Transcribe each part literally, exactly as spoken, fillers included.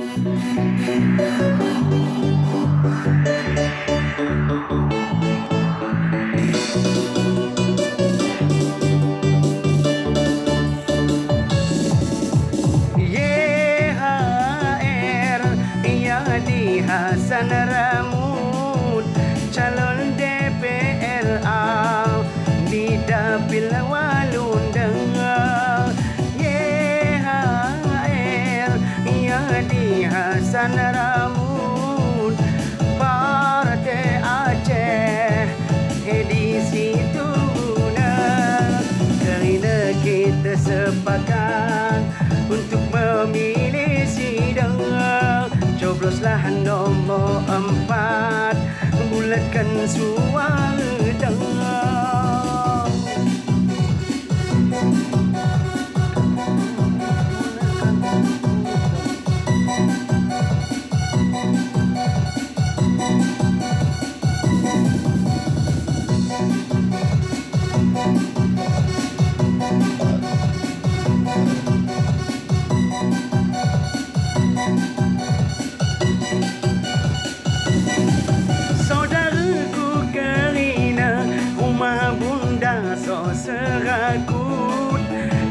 Y H R, Yadi Hasan Ramut, calon D P R A, ni dapil walun deng. Y H R, Yadi Hasan Ramut, Partai Aceh, edisi tuhuna. Karina kita sepakat untuk memilih sidang, cobloslah nomor empat, bulatkan suara deng. Saudaraku karina rumah bunda so serakut,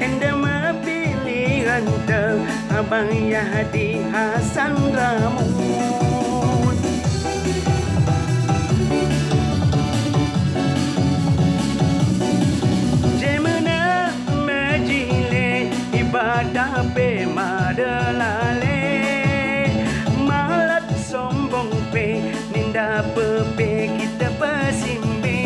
enda ma pilihan ta Abang Yahdi Hasan Ramut. Jemena majile ibadah pe madelale, malat sombong pe ninda pe pe kita pasimbe.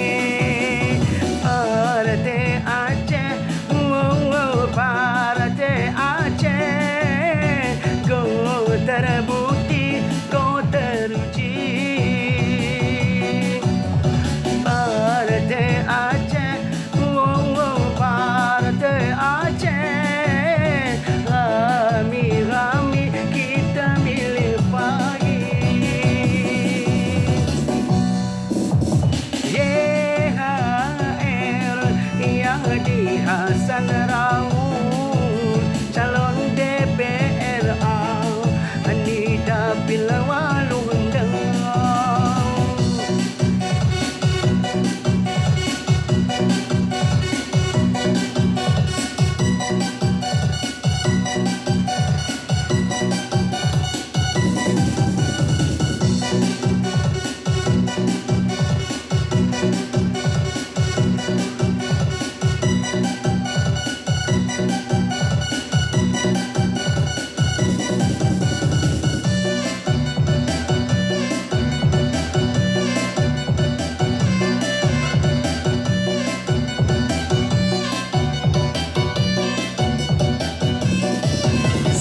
Partai Aceh, oh, oh, Partai Aceh, kau terbukti, kau teruji. Partai Aceh, oh, oh, Partai Aceh, rami-rami kita milih pagi. Y H R, Yahdi Hasan Ramut, calon D P R A, ni dapil walun deng.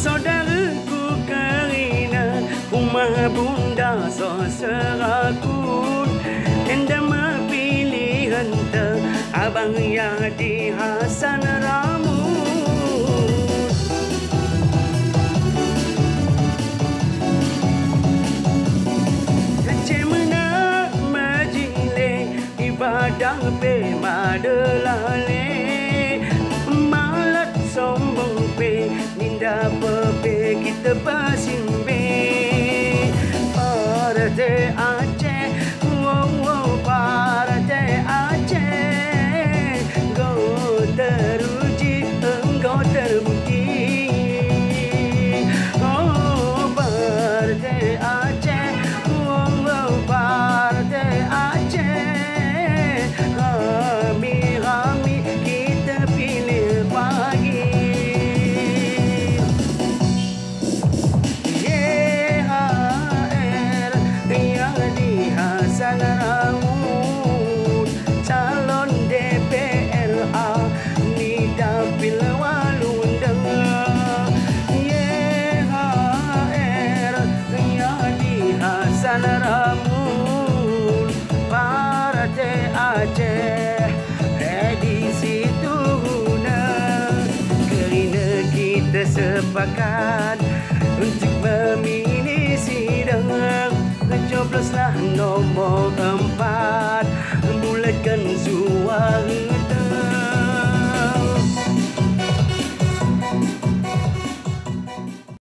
Saudaraku karina rumah bunda so serakut, enda ma pilihan ta Abang Yahdi Hasan Ramut. Jemena majile ibadah pe madelale, malat sombong pe ninda pe pe kita pasimbe. Partai Aceh, oh, oh, Partai Aceh, engkau teruji, engkau terbukti. Oh, Partai Aceh, oh, oh, Partai Aceh, rami-rami kita pilih pagi. Y H R, Yahdi Hasan Ramut, calon D P R A, ni dapil walun deng. Y H R, Yahdi Hasan Ramut, Partai Aceh, edisi tuhuna. Karina kita sepakat untuk memilih sidang, cobloslah nomor empat, bulatkan suara